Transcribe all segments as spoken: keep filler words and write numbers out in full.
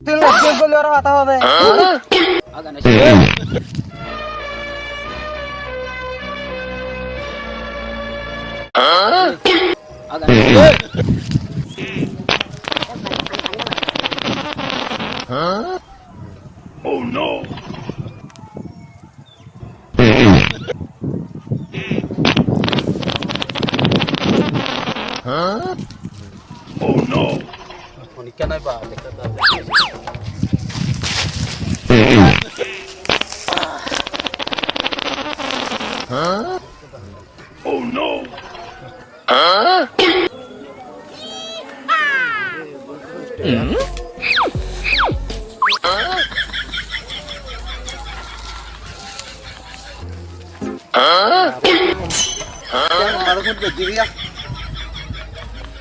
Tuñí lattín gollóre hotá hoóde. Oh no! Oh no! Oh no!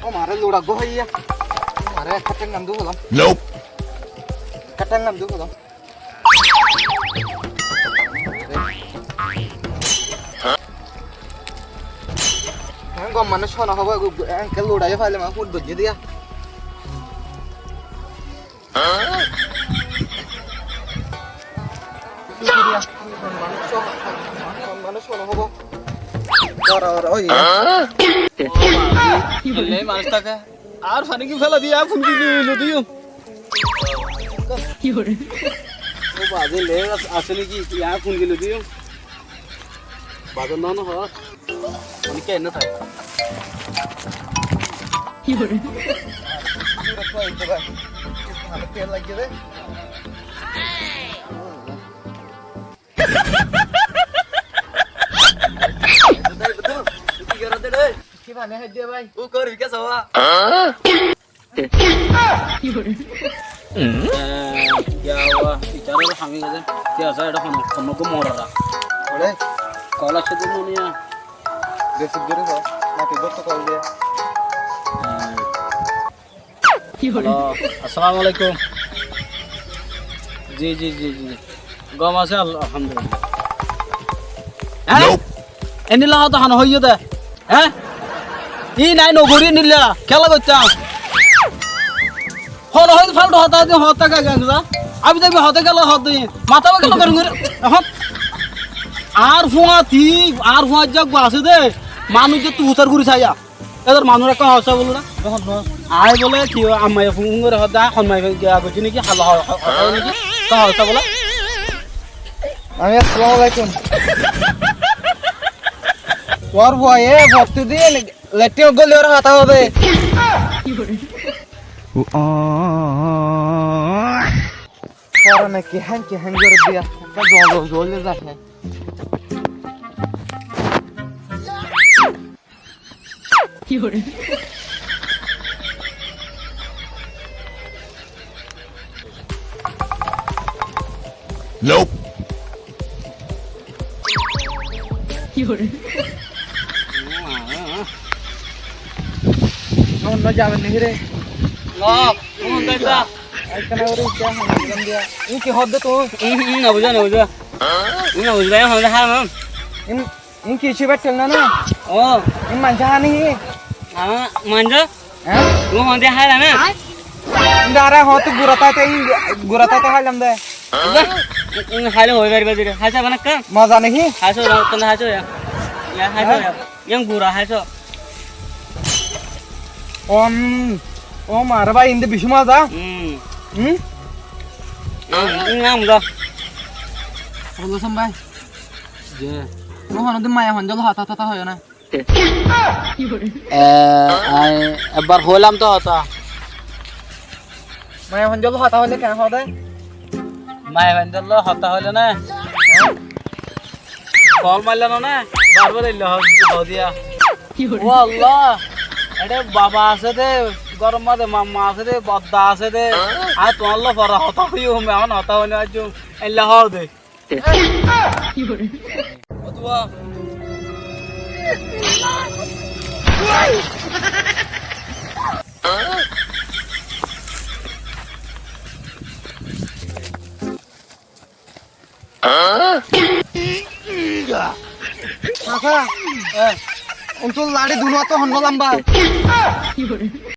Ó mare luça gó hoiyé. Ó mare ekká théng nam dú holam. Nope. Ekká théng nam dú holam. Gom manúic hono hobo, enke luçai faile ma fut bojje diya. Gom manúic hono hobo. Dora, dora, oi. Ille manúic táke. Ar fani ki fela diya, fun ki loi diyo. Ó baze le asé niki? Iyá fun ki loi diyo. Baze no, no, ho. Fani ki enne thai. Ki hore? Tel lagi de. Ki fani hái diya bái? Ó kori ke sawa. Eh, ya Allah, bicara hami gede. Ki asa, eda hono, hono gó morara. Ore? Kol asé de mone ya. Receive gori ho. Naki gotto kol de. Eh. Halo, assalamu alaikum. Ji, ji, ji, ji. Gom asé, al-, alhamdulillah. Há? Nope. Endilla hotá hone hoiyó de? Há? Í nai nogori endilla, kiyólla goittám? Hone hoiyó faltu hotá de, hotá ká ganga. Abi de hotá kiyólla hotá de. Matá ba kiyólla gorom gorí. Ehón. Ar fuañti, ar fuañti zagga asé de. Manúic ze tu usar gorí saiya. Edor manúic ekká hoósa bóle na. Aññí bóle ki, ammá ye fun gorí hoódde, hon maiyafua giya goijjé niki, halla ho-, ho-, hotá hoó niki, ekká hoósa bóle. Ami assalamu alaikum. Tuáñr fuaye fottí din lettín gollóre hotá hoóde. Tuáñra naki hán ki hán gorí diya, ekká zol zol zol zai hán. Nope. Ki hore? Hon no jaben niki re? No, hon no jaben. Ekkán ore kya hon diya? Ín ki hoódde tui? Ín, ín no buzó, no buzó. Ín no buzó, hon de há, hon. Ín Ín ki cibá thél na na? Ó. Ín maincé há niki? Há, maincé. Há? Tuñí hoóñde háila na? Ín dara hoóñtte gura táite, ín gura táite háilam de. Ín háile hoi faribá de. Háiso bana ekká? Moza niki? Háiso, tuñí háiso ya. Ya, háiso ya. Há? Yían gura háiso. Om, ó mare bái, ín de bicí moza. Hmm. Hmm? Ín, ín, moza. Bolo sam bái. Ze. Tuñí honodin maiyafuain dólla hotá totá hoiyó na? E, aññí ebbar hoilam to hotá. Maiyafuain dólla hotá hoilé keén hoó de? Maiyafuain dólla hotá hoilé na? Há? Kol mailla no na? Bar bar eilla hoó, hoó diya. Ó Allah, eçé baba asé de, góror mazé mamma asé de, bodda asé de. Aññí tuáñlla fora hotá hoiyum, ehón hotá hoilé aijjum. Eilla hoó de. Kaka, e, untu lari dunu ato hon lamba.